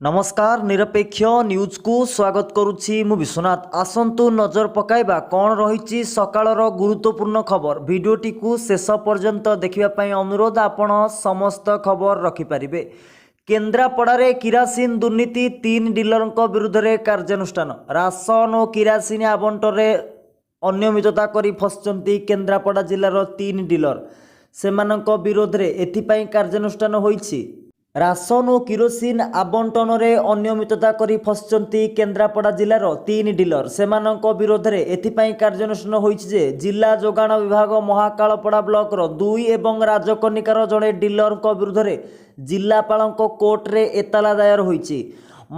ନମସ୍କାର, ନିରପେକ୍ଷ ନ୍ୟୁଜ୍କୁ ସ୍ୱାଗତ କରୁଛି ମୁଁ ବିଶ୍ୱନାଥ। ଆସନ୍ତୁ ନଜର ପକାଇବା କ'ଣ ରହିଛି ସକାଳର ଗୁରୁତ୍ୱପୂର୍ଣ୍ଣ ଖବର। ଭିଡ଼ିଓଟିକୁ ଶେଷ ପର୍ଯ୍ୟନ୍ତ ଦେଖିବା ପାଇଁ ଅନୁରୋଧ। ଆପଣ ସମସ୍ତ ଖବର ରଖିପାରିବେ। କେନ୍ଦ୍ରାପଡ଼ାରେ କିରାସିନ ଦୁର୍ନୀତି, ତିନି ଡିଲରଙ୍କ ବିରୁଦ୍ଧରେ କାର୍ଯ୍ୟାନୁଷ୍ଠାନ। ରାସନ ଓ କିରାସିନ ଆବଣ୍ଟନରେ ଅନିୟମିତତା କରି ଫସିଛନ୍ତି କେନ୍ଦ୍ରାପଡ଼ା ଜିଲ୍ଲାର ତିନି ଡିଲର। ସେମାନଙ୍କ ବିରୋଧରେ ଏଥିପାଇଁ କାର୍ଯ୍ୟାନୁଷ୍ଠାନ ହୋଇଛି। ରାସନ ଓ କିରୋସିନ ଆବଣ୍ଟନରେ ଅନିୟମିତତା କରି ଫସିଛନ୍ତି କେନ୍ଦ୍ରାପଡ଼ା ଜିଲ୍ଲାର ତିନି ଡିଲର। ସେମାନଙ୍କ ବିରୋଧରେ ଏଥିପାଇଁ କାର୍ଯ୍ୟାନୁଷ୍ଠାନ ହୋଇଛି ଯେ ଜିଲ୍ଲା ଯୋଗାଣ ବିଭାଗ ମହାକାଳପଡ଼ା ବ୍ଲକର ଦୁଇ ଏବଂ ରାଜକନିକାର ଜଣେ ଡିଲରଙ୍କ ବିରୁଦ୍ଧରେ ଜିଲ୍ଲାପାଳଙ୍କ କୋର୍ଟରେ ଏତଲା ଦାୟର ହୋଇଛି।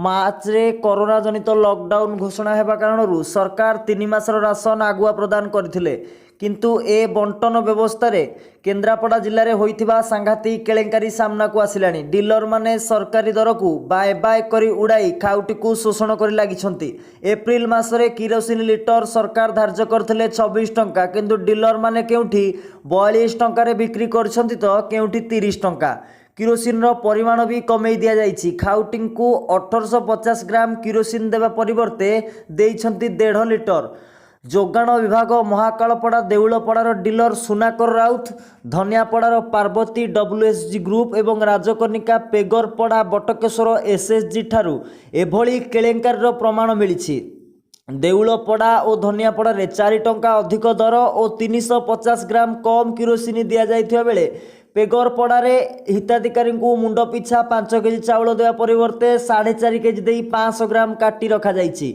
ମାର୍ଚ୍ଚରେ କରୋନା ଜନିତ ଲକଡାଉନ ଘୋଷଣା ହେବା କାରଣରୁ ସରକାର 3 ମାସର ରାସନ ଆଗୁଆ ପ୍ରଦାନ କରିଥିଲେ। କିନ୍ତୁ ଏ ବଣ୍ଟନ ବ୍ୟବସ୍ଥାରେ କେନ୍ଦ୍ରାପଡ଼ା ଜିଲ୍ଲାରେ ହୋଇଥିବା ସାଂଘାତିକ କେଳେଙ୍କାରୀ ସାମ୍ନାକୁ ଆସିଲାଣି। ଡିଲରମାନେ ସରକାରୀ ଦରକୁ ବାଏଁ ବାଏଁ କରି ଉଡ଼ାଇ ଖାଉଟିକୁ ଶୋଷଣ କରି ଲାଗିଛନ୍ତି। ଏପ୍ରିଲ ମାସରେ କିରୋସିନ ଲିଟର ସରକାର ଧାର୍ଯ୍ୟ କରିଥିଲେ 26 ଟଙ୍କା। କିନ୍ତୁ ଡିଲରମାନେ କେଉଁଠି 42 ଟଙ୍କାରେ ବିକ୍ରି କରିଛନ୍ତି ତ କେଉଁଠି 30 ଟଙ୍କା। କିରୋସିନର ପରିମାଣ ବି କମେଇ ଦିଆଯାଇଛି। ଖାଉଟିଙ୍କୁ 1850 ଗ୍ରାମ କିରୋସିନ ଦେବା ପରିବର୍ତ୍ତେ ଦେଇଛନ୍ତି 1.5 ଲିଟର। ଯୋଗାଣ ବିଭାଗ ମହାକାଳପଡ଼ା ଦେଉଳପଡ଼ାର ଡିଲର ସୁନାକର ରାଉତ, ଧନିଆପଡ଼ାର ପାର୍ବତୀ ଡବ୍ଲ୍ୟୁଏସ୍ଜି ଗ୍ରୁପ୍ ଏବଂ ରାଜକନିକା ପେଗରପଡ଼ା ବଟକେଶ୍ୱର ଏସ୍ଏଚ୍ଜି ଠାରୁ ଏଭଳି କେଳେଙ୍କାରୀର ପ୍ରମାଣ ମିଳିଛି। ଦେଉଳପଡ଼ା ଓ ଧନିଆପଡ଼ାରେ 4 ଟଙ୍କା ଅଧିକ ଦର ଓ 350 ଗ୍ରାମ କମ୍ କିରୋସିନ ଦିଆଯାଇଥିବା ବେଳେ ପେଗରପଡ଼ାରେ ହିତାଧିକାରୀଙ୍କୁ ମୁଣ୍ଡ ପିଛା 5 କେଜି ଚାଉଳ ଦେବା ପରିବର୍ତ୍ତେ 4.5 କେଜି ଦେଇ 500 ଗ୍ରାମ କାଟି ରଖାଯାଇଛି।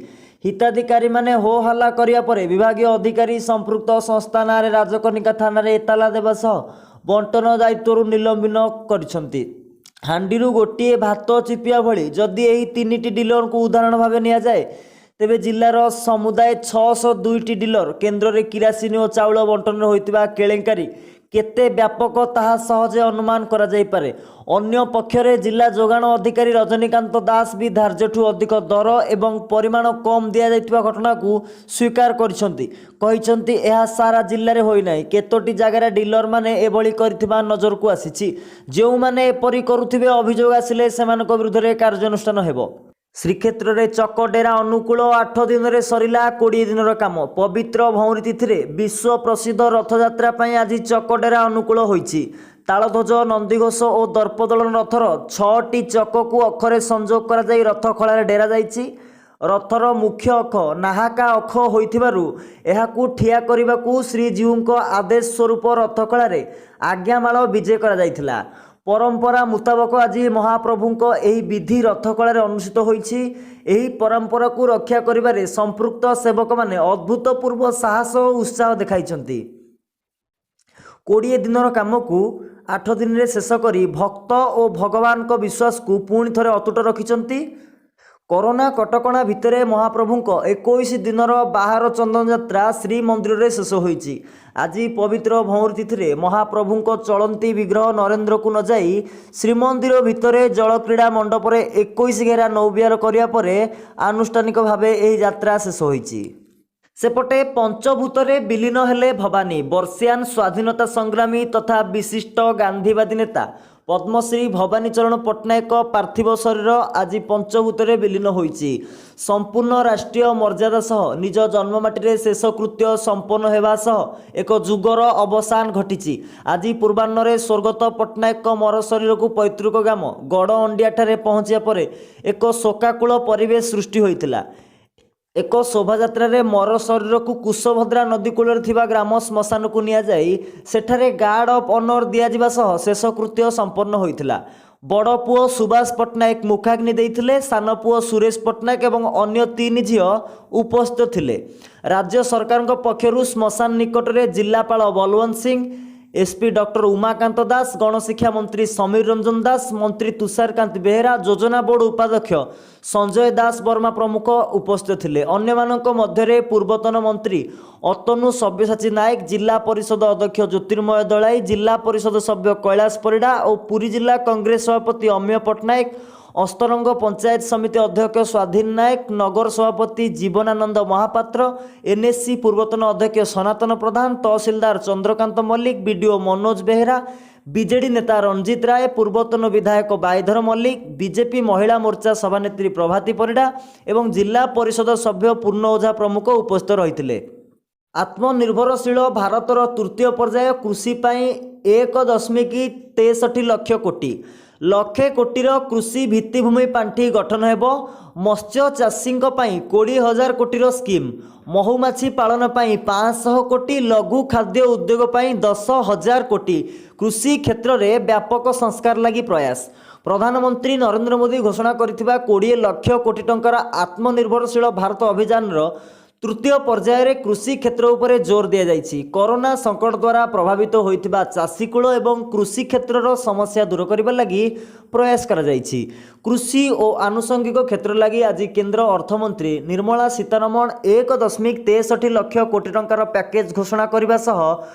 ହିତାଧିକାରୀମାନେ ହୋ ହାଲ୍ଲା କରିବା ପରେ ବିଭାଗୀୟ ଅଧିକାରୀ ସମ୍ପୃକ୍ତ ସଂସ୍ଥା ନାଁରେ ରାଜକନିକା ଥାନାରେ ଏତଲା ଦେବା ସହ ବଣ୍ଟନ ଦାୟିତ୍ୱରୁ ନିଲମ୍ବିତ କରିଛନ୍ତି। ହାଣ୍ଡିରୁ ଗୋଟିଏ ଭାତ ଚିପିବା ଭଳି ଯଦି ଏହି ତିନିଟି ଡିଲରଙ୍କୁ ଉଦାହରଣ ଭାବେ ନିଆଯାଏ, ତେବେ ଜିଲ୍ଲାର ସମୁଦାୟ 602ଟି ଡିଲର କେନ୍ଦ୍ରରେ କିରାସିନି ଓ ଚାଉଳ ବଣ୍ଟନରେ ହୋଇଥିବା କେଳେଙ୍କାରୀ କେତେ ବ୍ୟାପକ, ତାହା ସହଜେ ଅନୁମାନ କରାଯାଇପାରେ। ଅନ୍ୟ ପକ୍ଷରେ ଜିଲ୍ଲା ଯୋଗାଣ ଅଧିକାରୀ ରଜନୀକାନ୍ତ ଦାସ ବି ଧାର୍ଯ୍ୟଠୁ ଅଧିକ ଦର ଏବଂ ପରିମାଣ କମ୍ ଦିଆଯାଇଥିବା ଘଟଣାକୁ ସ୍ୱୀକାର କରିଛନ୍ତି। କହିଛନ୍ତି, ଏହା ସାରା ଜିଲ୍ଲାରେ ହୋଇନାହିଁ। କେତୋଟି ଜାଗାରେ ଡିଲରମାନେ ଏଭଳି କରିଥିବା ନଜରକୁ ଆସିଛି। ଯେଉଁମାନେ ଏପରି କରୁଥିବେ, ଅଭିଯୋଗ ଆସିଲେ ସେମାନଙ୍କ ବିରୁଦ୍ଧରେ କାର୍ଯ୍ୟାନୁଷ୍ଠାନ ହେବ। ଶ୍ରୀକ୍ଷେତ୍ରରେ ଚକଡେରା ଅନୁକୂଳ, 8 ଦିନରେ ସରିଲା 20 ଦିନର କାମ। ପବିତ୍ର ଭଉଁରୀ ତିଥିରେ ବିଶ୍ୱ ପ୍ରସିଦ୍ଧ ରଥଯାତ୍ରା ପାଇଁ ଆଜି ଚକଡେରା ଅନୁକୂଳ ହୋଇଛି। ତାଳଧ୍ୱଜ, ନନ୍ଦିଘୋଷ ଓ ଦର୍ପଦଳନ ରଥର ଛଅଟି ଚକକୁ ଅଖରେ ସଂଯୋଗ କରାଯାଇ ରଥ ଖଳାରେ ଡେରାଯାଇଛି। ରଥର ମୁଖ୍ୟ ଅଖ ନାହାକା ଅଖ ହୋଇଥିବାରୁ ଏହାକୁ ଠିଆ କରିବାକୁ ଶ୍ରୀଜୀଉଙ୍କ ଆଦେଶ ସ୍ୱରୂପ ରଥଖଳାରେ ଆଜ୍ଞାମାଳ ବିଜେ କରାଯାଇଥିଲା। ପରମ୍ପରା ମୁତାବକ ଆଜି ମହାପ୍ରଭୁଙ୍କ ଏହି ବିଧି ରଥଖଳାରେ ଅନୁଷ୍ଠିତ ହୋଇଛି। ଏହି ପରମ୍ପରାକୁ ରକ୍ଷା କରିବାରେ ସମ୍ପୃକ୍ତ ସେବକମାନେ ଅଭୂତପୂର୍ବ ସାହସ ଓ ଉତ୍ସାହ ଦେଖାଇଛନ୍ତି। 20 ଦିନର କାମକୁ 8 ଦିନରେ ଶେଷ କରି ଭକ୍ତ ଓ ଭଗବାନଙ୍କ ବିଶ୍ୱାସକୁ ପୁଣି ଥରେ ଅତୁଟ ରଖିଛନ୍ତି। କରୋନା କଟକଣା ଭିତରେ ମହାପ୍ରଭୁଙ୍କ 21 ଦିନର ବାହାର ଚନ୍ଦନ ଯାତ୍ରା ଶ୍ରୀମନ୍ଦିରରେ ଶେଷ ହୋଇଛି। ଆଜି ପବିତ୍ର ଭଉଁରୀ ତିଥିରେ ମହାପ୍ରଭୁଙ୍କ ଚଳନ୍ତି ବିଗ୍ରହ ନରେନ୍ଦ୍ରକୁ ନଯାଇ ଶ୍ରୀମନ୍ଦିର ଭିତରେ ଜଳକ୍ରୀଡ଼ା ମଣ୍ଡପରେ 21 ଘେରା ନୌବିହାର କରିବା ପରେ ଆନୁଷ୍ଠାନିକ ଭାବେ ଏହି ଯାତ୍ରା ଶେଷ ହୋଇଛି। ସେପଟେ ପଞ୍ଚଭୂତରେ ବିଲୀନ ହେଲେ ଭବାନୀ। ବର୍ଷିୟାନ ସ୍ୱାଧୀନତା ସଂଗ୍ରାମୀ ତଥା ବିଶିଷ୍ଟ ଗାନ୍ଧୀବାଦୀ ନେତା ପଦ୍ମଶ୍ରୀ ଭବାନୀ ଚରଣ ପଟ୍ଟନାୟକଙ୍କ ପାର୍ଥିବ ଶରୀର ଆଜି ପଞ୍ଚଭୂତରେ ବିଲୀନ ହୋଇଛି। ସମ୍ପୂର୍ଣ୍ଣ ରାଷ୍ଟ୍ରୀୟ ମର୍ଯ୍ୟାଦା ସହ ନିଜ ଜନ୍ମମାଟିରେ ଶେଷକୃତ୍ୟ ସମ୍ପନ୍ନ ହେବା ସହ ଏକ ଯୁଗର ଅବସାନ ଘଟିଛି। ଆଜି ପୂର୍ବାହ୍ନରେ ସ୍ୱର୍ଗତ ପଟ୍ଟନାୟକଙ୍କ ମରଶରୀରକୁ ପୈତୃକ ଗ୍ରାମ ଗଡ଼ ଅଣ୍ଡିଆଠାରେ ପହଞ୍ଚିବା ପରେ ଏକ ଶୋକାକୁଳ ପରିବେଶ ସୃଷ୍ଟି ହୋଇଥିଲା। ଏକ ଶୋଭାଯାତ୍ରାରେ ମର ଶରୀରକୁ କୁଶଭଦ୍ରା ନଦୀ କୂଳରେ ଥିବା ଗ୍ରାମ ଶ୍ମଶାନକୁ ନିଆଯାଇ ସେଠାରେ ଗାର୍ଡ ଅଫ୍ ଅନର ଦିଆଯିବା ସହ ଶେଷକୃତ୍ୟ ସମ୍ପନ୍ନ ହୋଇଥିଲା। ବଡ଼ ପୁଅ ସୁଭାଷ ପଟ୍ଟନାୟକ ମୁଖାଗ୍ନି ଦେଇଥିଲେ। ସାନ ପୁଅ ସୁରେଶ ପଟ୍ଟନାୟକ ଏବଂ ଅନ୍ୟ ତିନି ଝିଅ ଉପସ୍ଥିତ ଥିଲେ। ରାଜ୍ୟ ସରକାରଙ୍କ ପକ୍ଷରୁ ଶ୍ମଶାନ ନିକଟରେ ଜିଲ୍ଲାପାଳ ବଲୱନ୍ତ ସିଂ, ଏସ୍ପି ଡକ୍ଟର ଉମାକାନ୍ତ ଦାସ, ଗଣଶିକ୍ଷା ମନ୍ତ୍ରୀ ସମୀର ରଞ୍ଜନ ଦାସ, ମନ୍ତ୍ରୀ ତୁଷାରକାନ୍ତି ବେହେରା, ଯୋଜନା ବୋର୍ଡ ଉପାଧ୍ୟକ୍ଷ ସଞ୍ଜୟ ଦାସ ବର୍ମା ପ୍ରମୁଖ ଉପସ୍ଥିତ ଥିଲେ। ଅନ୍ୟମାନଙ୍କ ମଧ୍ୟରେ ପୂର୍ବତନ ମନ୍ତ୍ରୀ ଅତନୁ ସବ୍ୟସାଚୀ ନାୟକ, ଜିଲ୍ଲା ପରିଷଦ ଅଧ୍ୟକ୍ଷ ଜ୍ୟୋତିର୍ମୟ ଦଳାଇ, ଜିଲ୍ଲା ପରିଷଦ ସଭ୍ୟ କୈଳାସ ପରିଡ଼ା ଓ ପୁରୀ ଜିଲ୍ଲା କଂଗ୍ରେସ ସଭାପତି ଅମୀୟ ପଟ୍ଟନାୟକ, ଅସ୍ତରଙ୍ଗ ପଞ୍ଚାୟତ ସମିତି ଅଧ୍ୟକ୍ଷ ସ୍ୱାଧୀନ ନାୟକ, ନଗର ସଭାପତି ଜୀବନାନନ୍ଦ ମହାପାତ୍ର, ଏନ୍ଏସି ପୂର୍ବତନ ଅଧ୍ୟକ୍ଷ ସନାତନ ପ୍ରଧାନ, ତହସିଲଦାର ଚନ୍ଦ୍ରକାନ୍ତ ମଲ୍ଲିକ, ବିଡିଓ ମନୋଜ ବେହେରା, ବିଜେଡି ନେତା ରଣଜିତ ରାୟ, ପୂର୍ବତନ ବିଧାୟକ ବାଇଧର ମଲ୍ଲିକ, ବିଜେପି ମହିଳା ମୋର୍ଚ୍ଚା ସଭାନେତ୍ରୀ ପ୍ରଭାତୀ ପରିଡ଼ା ଏବଂ ଜିଲ୍ଲା ପରିଷଦ ସଭ୍ୟ ପୂର୍ଣ୍ଣ ଓଝା ପ୍ରମୁଖ ଉପସ୍ଥିତ ରହିଥିଲେ। ଆତ୍ମନିର୍ଭରଶୀଳ ଭାରତର ତୃତୀୟ ପର୍ଯ୍ୟାୟ କୃଷି ପାଇଁ 1.63 ଲକ୍ଷ କୋଟି, ଲକ୍ଷେ କୋଟିର କୃଷି ଭିତ୍ତିଭୂମି ପାଣ୍ଠି ଗଠନ ହେବ। ମତ୍ସ୍ୟ ଚାଷୀଙ୍କ ପାଇଁ 20,000 କୋଟିର ସ୍କିମ୍, ମହୁମାଛି ପାଳନ ପାଇଁ 500 କୋଟି, ଲଘୁ ଖାଦ୍ୟ ଉଦ୍ୟୋଗ ପାଇଁ 10,000 କୋଟି, କୃଷି କ୍ଷେତ୍ରରେ ବ୍ୟାପକ ସଂସ୍କାର ଲାଗି ପ୍ରୟାସ। ପ୍ରଧାନମନ୍ତ୍ରୀ ନରେନ୍ଦ୍ର ମୋଦି ଘୋଷଣା କରିଥିବା 20 ଲକ୍ଷ କୋଟି ଟଙ୍କାର ଆତ୍ମନିର୍ଭରଶୀଳ ଭାରତ ଅଭିଯାନର ତୃତୀୟ ପର୍ଯ୍ୟାୟରେ କୃଷି କ୍ଷେତ୍ର ଉପରେ ଜୋର ଦିଆଯାଇଛି। କରୋନା ସଙ୍କଟ ଦ୍ୱାରା ପ୍ରଭାବିତ ହୋଇଥିବା ଚାଷୀକୁଳ ଏବଂ କୃଷି କ୍ଷେତ୍ରର ସମସ୍ୟା ଦୂର କରିବା ଲାଗି ପ୍ରୟାସ କରାଯାଇଛି। କୃଷି ଓ ଆନୁଷଙ୍ଗିକ କ୍ଷେତ୍ର ଲାଗି ଆଜି କେନ୍ଦ୍ର ଅର୍ଥମନ୍ତ୍ରୀ ନିର୍ମଳା ସୀତାରମଣ 1.63 ଲକ୍ଷ କୋଟି ଟଙ୍କାର ପ୍ୟାକେଜ ଘୋଷଣା କରିବା ସହ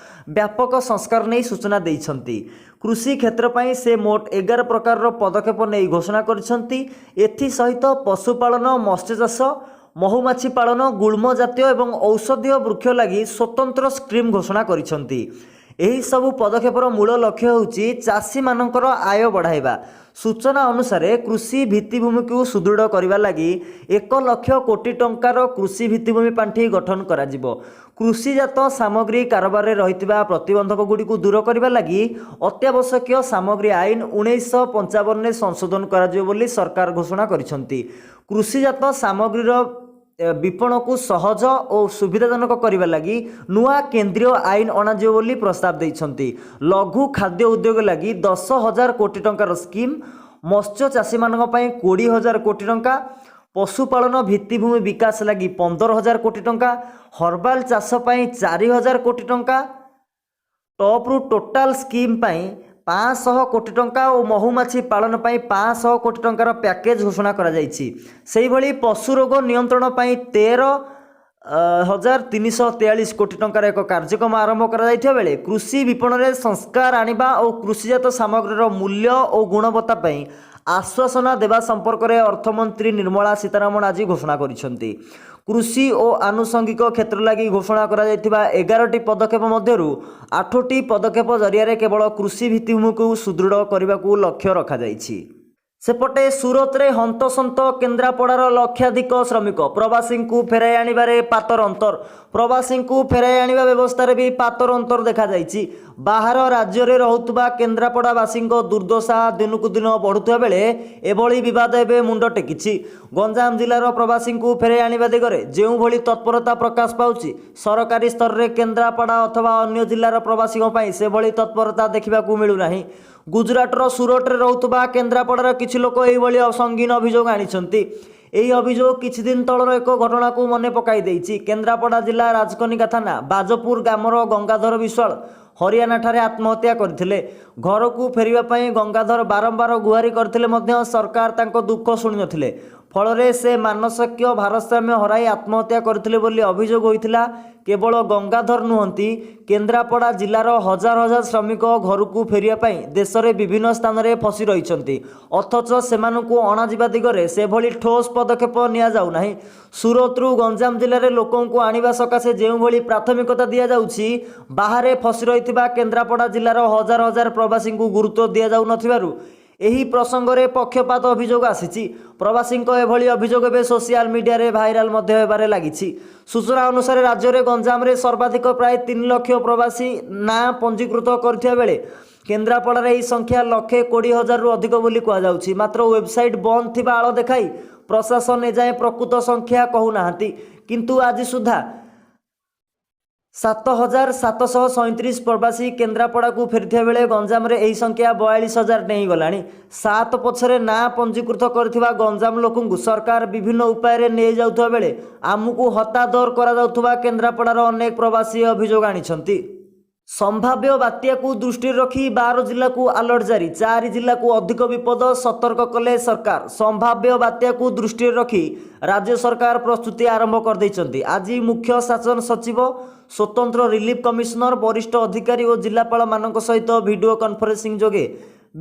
ବ୍ୟାପକ ସଂସ୍କାର ନେଇ ସୂଚନା ଦେଇଛନ୍ତି। କୃଷି କ୍ଷେତ୍ର ପାଇଁ ସେ ମୋଟ 11 ପ୍ରକାରର ପଦକ୍ଷେପ ନେଇ ଘୋଷଣା କରିଛନ୍ତି। ଏଥିସହିତ ପଶୁପାଳନ, ମତ୍ସ୍ୟଚାଷ, ମହୁମାଛି ପାଳନ, ଗୁଳ୍ମ ଜାତୀୟ ଏବଂ ଔଷଧୀୟ ବୃକ୍ଷ ଲାଗି ସ୍ୱତନ୍ତ୍ର ସ୍କିମ୍ ଘୋଷଣା କରିଛନ୍ତି। ଏହି ସବୁ ପଦକ୍ଷେପର ମୂଳ ଲକ୍ଷ୍ୟ ହେଉଛି ଚାଷୀମାନଙ୍କର ଆୟ ବଢ଼ାଇବା। ସୂଚନା ଅନୁସାରେ, କୃଷି ଭିତ୍ତିଭୂମିକୁ ସୁଦୃଢ଼ କରିବା ଲାଗି 1 ଲକ୍ଷ କୋଟି ଟଙ୍କାର କୃଷି ଭିତ୍ତିଭୂମି ପାଣ୍ଠି ଗଠନ କରାଯିବ। କୃଷିଜାତ ସାମଗ୍ରୀ କାରବାରରେ ରହିଥିବା ପ୍ରତିବନ୍ଧକ ଗୁଡ଼ିକୁ ଦୂର କରିବା ଲାଗି ଅତ୍ୟାବଶ୍ୟକୀୟ ସାମଗ୍ରୀ ଆଇନ 1955ରେ ସଂଶୋଧନ କରାଯିବ ବୋଲି ସରକାର ଘୋଷଣା କରିଛନ୍ତି। କୃଷିଜାତ ସାମଗ୍ରୀର ବିପଣନକୁ ସହଜ ଓ ସୁବିଧାଜନକ କରିବା ଲାଗି ନୂଆ କେନ୍ଦ୍ରୀୟ ଆଇନ ଅଣାଯିବ ବୋଲି ପ୍ରସ୍ତାବ ଦେଇଛନ୍ତି। ଲଘୁ ଖାଦ୍ୟ ଉଦ୍ୟୋଗ ଲାଗି 10,000 କୋଟି ଟଙ୍କାର ସ୍କିମ୍, ମତ୍ସ୍ୟ ଚାଷୀମାନଙ୍କ ପାଇଁ 20,000 କୋଟି ଟଙ୍କା, ପଶୁପାଳନ ଭିତ୍ତିଭୂମି ବିକାଶ ଲାଗି 15,000 କୋଟି ଟଙ୍କା, ହର୍ବାଲ ଚାଷ ପାଇଁ 4,000 କୋଟି ଟଙ୍କା, ଟପ୍ରୁ ଟୋଟାଲ ସ୍କିମ୍ ପାଇଁ 500 କୋଟି ଟଙ୍କା ଓ ମହୁମାଛି ପାଳନ ପାଇଁ 500 କୋଟି ଟଙ୍କାର ପ୍ୟାକେଜ ଘୋଷଣା କରାଯାଇଛି। ସେହିଭଳି ପଶୁ ରୋଗ ନିୟନ୍ତ୍ରଣ ପାଇଁ 13,343 କୋଟି ଟଙ୍କାର ଏକ କାର୍ଯ୍ୟକ୍ରମ ଆରମ୍ଭ କରାଯାଇଥିବା ବେଳେ କୃଷି ବିପଣନରେ ସଂସ୍କାର ଆଣିବା ଓ କୃଷିଜାତ ସାମଗ୍ରୀର ମୂଲ୍ୟ ଓ ଗୁଣବତ୍ତା ପାଇଁ ଆଶ୍ୱାସନା ଦେବା ସମ୍ପର୍କରେ ଅର୍ଥମନ୍ତ୍ରୀ ନିର୍ମଳା ସୀତାରମଣ ଆଜି ଘୋଷଣା କରିଛନ୍ତି। କୃଷି ଓ ଆନୁଷଙ୍ଗିକ କ୍ଷେତ୍ର ଲାଗି ଘୋଷଣା କରାଯାଇଥିବା 11ଟି ପଦକ୍ଷେପ ମଧ୍ୟରୁ ଆଠଟି ପଦକ୍ଷେପ ଜରିଆରେ କେବଳ କୃଷି ଭିତ୍ତିଭୂମିକୁ ସୁଦୃଢ଼ କରିବାକୁ ଲକ୍ଷ୍ୟ ରଖାଯାଇଛି। ସେପଟେ ସୁରତରେ ହନ୍ତସନ୍ତ କେନ୍ଦ୍ରାପଡ଼ାର ଲକ୍ଷାଧିକ ଶ୍ରମିକ। ପ୍ରବାସୀଙ୍କୁ ଫେରାଇ ଆଣିବାରେ ପାତର ଅନ୍ତର। ପ୍ରବାସୀଙ୍କୁ ଫେରାଇ ଆଣିବା ବ୍ୟବସ୍ଥାରେ ବି ପାତର ଅନ୍ତର ଦେଖାଯାଇଛି। ବାହାର ରାଜ୍ୟରେ ରହୁଥିବା କେନ୍ଦ୍ରାପଡ଼ାବାସୀଙ୍କ ଦୁର୍ଦ୍ଦଶା ଦିନକୁ ଦିନ ବଢ଼ୁଥିବା ବେଳେ ଏଭଳି ବିବାଦ ଏବେ ମୁଣ୍ଡ ଟେକିଛି। ଗଞ୍ଜାମ ଜିଲ୍ଲାର ପ୍ରବାସୀଙ୍କୁ ଫେରାଇ ଆଣିବା ଦିଗରେ ଯେଉଁଭଳି ତତ୍ପରତା ପ୍ରକାଶ ପାଉଛି, ସରକାରୀ ସ୍ତରରେ କେନ୍ଦ୍ରାପଡ଼ା ଅଥବା ଅନ୍ୟ ଜିଲ୍ଲାର ପ୍ରବାସୀଙ୍କ ପାଇଁ ସେଭଳି ତତ୍ପରତା ଦେଖିବାକୁ ମିଳୁନାହିଁ। ଗୁଜୁରାଟର ସୁରଟରେ ରହୁଥିବା କେନ୍ଦ୍ରାପଡ଼ାର କିଛି ଲୋକ ଏହିଭଳି ସଙ୍ଗୀନ ଅଭିଯୋଗ ଆଣିଛନ୍ତି। ଏହି ଅଭିଯୋଗ କିଛି ଦିନ ତଳର ଏକ ଘଟଣାକୁ ମନେ ପକାଇ ଦେଇଛି। କେନ୍ଦ୍ରାପଡ଼ା ଜିଲ୍ଲା ରାଜକନିକା ଥାନା ବାଜପୁର ଗ୍ରାମର ଗଙ୍ଗାଧର ବିଶ୍ୱାଳ ହରିୟାଣାଠାରେ ଆତ୍ମହତ୍ୟା କରିଥିଲେ। ଘରକୁ ଫେରିବା ପାଇଁ ଗଙ୍ଗାଧର ବାରମ୍ବାର ଗୁହାରି କରିଥିଲେ ମଧ୍ୟ ସରକାର ତାଙ୍କ ଦୁଃଖ ଶୁଣିନଥିଲେ। ଫଳରେ ସେ ମାନସିକ ଭାରସାମ୍ୟ ହରାଇ ଆତ୍ମହତ୍ୟା କରିଥିଲେ ବୋଲି ଅଭିଯୋଗ ହୋଇଥିଲା। କେବଳ ଗଙ୍ଗାଧର ନୁହନ୍ତି, କେନ୍ଦ୍ରାପଡ଼ା ଜିଲ୍ଲାର ହଜାର ହଜାର ଶ୍ରମିକ ଘରକୁ ଫେରିବା ପାଇଁ ଦେଶରେ ବିଭିନ୍ନ ସ୍ଥାନରେ ଫସି ରହିଛନ୍ତି। ଅଥଚ ସେମାନଙ୍କୁ ଅଣାଯିବା ଦିଗରେ ସେଭଳି ଠୋସ୍ ପଦକ୍ଷେପ ନିଆଯାଉନାହିଁ। ସୁରତରୁ ଗଞ୍ଜାମ ଜିଲ୍ଲାରେ ଲୋକଙ୍କୁ ଆଣିବା ସକାଶେ ଯେଉଁଭଳି ପ୍ରାଥମିକତା ଦିଆଯାଉଛି, ବାହାରେ ଫସି ରହିଥିବା କେନ୍ଦ୍ରାପଡ଼ା ଜିଲ୍ଲାର ହଜାର ହଜାର ପ୍ରବାସୀଙ୍କୁ ଗୁରୁତ୍ୱ ଦିଆଯାଉନଥିବାରୁ ଏହି ପ୍ରସଙ୍ଗରେ ପକ୍ଷପାତ ଅଭିଯୋଗ ଆସିଛି। ପ୍ରବାସୀଙ୍କ ଏଭଳି ଅଭିଯୋଗ ଏବେ ସୋସିଆଲ ମିଡିଆରେ ଭାଇରାଲ ମଧ୍ୟ ହେବାରେ ଲାଗିଛି। ସୂଚନା ଅନୁସାରେ, ରାଜ୍ୟରେ ଗଞ୍ଜାମରେ ସର୍ବାଧିକ ପ୍ରାୟ 3 ଲକ୍ଷ ପ୍ରବାସୀ ନାଁ ପଞ୍ଜୀକୃତ କରିଥିବା ବେଳେ କେନ୍ଦ୍ରାପଡ଼ାରେ ଏହି ସଂଖ୍ୟା 1,20,000ରୁ ଅଧିକ ବୋଲି କୁହାଯାଉଛି। ମାତ୍ର ୱେବସାଇଟ୍ ବନ୍ଦ ଥିବା ଆଳ ଦେଖାଇ ପ୍ରଶାସନ ଏଯାଏଁ ପ୍ରକୃତ ସଂଖ୍ୟା କହୁନାହାନ୍ତି। କିନ୍ତୁ ଆଜି ସୁଦ୍ଧା 7,737 ପ୍ରବାସୀ କେନ୍ଦ୍ରାପଡ଼ାକୁ ଫେରିଥିବା ବେଳେ ଗଞ୍ଜାମରେ ଏହି ସଂଖ୍ୟା 42,000 ଡେଇଁଗଲାଣି। ସାତ ପଛରେ ନାଁ ପଞ୍ଜୀକୃତ କରିଥିବା ଗଞ୍ଜାମ ଲୋକଙ୍କୁ ସରକାର ବିଭିନ୍ନ ଉପାୟରେ ନେଇଯାଉଥିବା ବେଳେ ଆମକୁ ହତାଦର କରାଯାଉଥିବା କେନ୍ଦ୍ରାପଡ଼ାର ଅନେକ ପ୍ରବାସୀ ଅଭିଯୋଗ ଆଣିଛନ୍ତି। ସମ୍ଭାବ୍ୟ ବାତ୍ୟାକୁ ଦୃଷ୍ଟିରେ ରଖି 12 ଜିଲ୍ଲାକୁ ଆଲର୍ଟ ଜାରି। ଚାରି ଜିଲ୍ଲାକୁ ଅଧିକ ବିପଦ, ସତର୍କ କଲେ ସରକାର। ସମ୍ଭାବ୍ୟ ବାତ୍ୟାକୁ ଦୃଷ୍ଟିରେ ରଖି ରାଜ୍ୟ ସରକାର ପ୍ରସ୍ତୁତି ଆରମ୍ଭ କରିଦେଇଛନ୍ତି। ଆଜି ମୁଖ୍ୟ ଶାସନ ସଚିବ, ସ୍ୱତନ୍ତ୍ର ରିଲିଫ କମିଶନର, ବରିଷ୍ଠ ଅଧିକାରୀ ଓ ଜିଲ୍ଲାପାଳମାନଙ୍କ ସହିତ ଭିଡ଼ିଓ କନଫରେନ୍ସିଂ ଯୋଗେ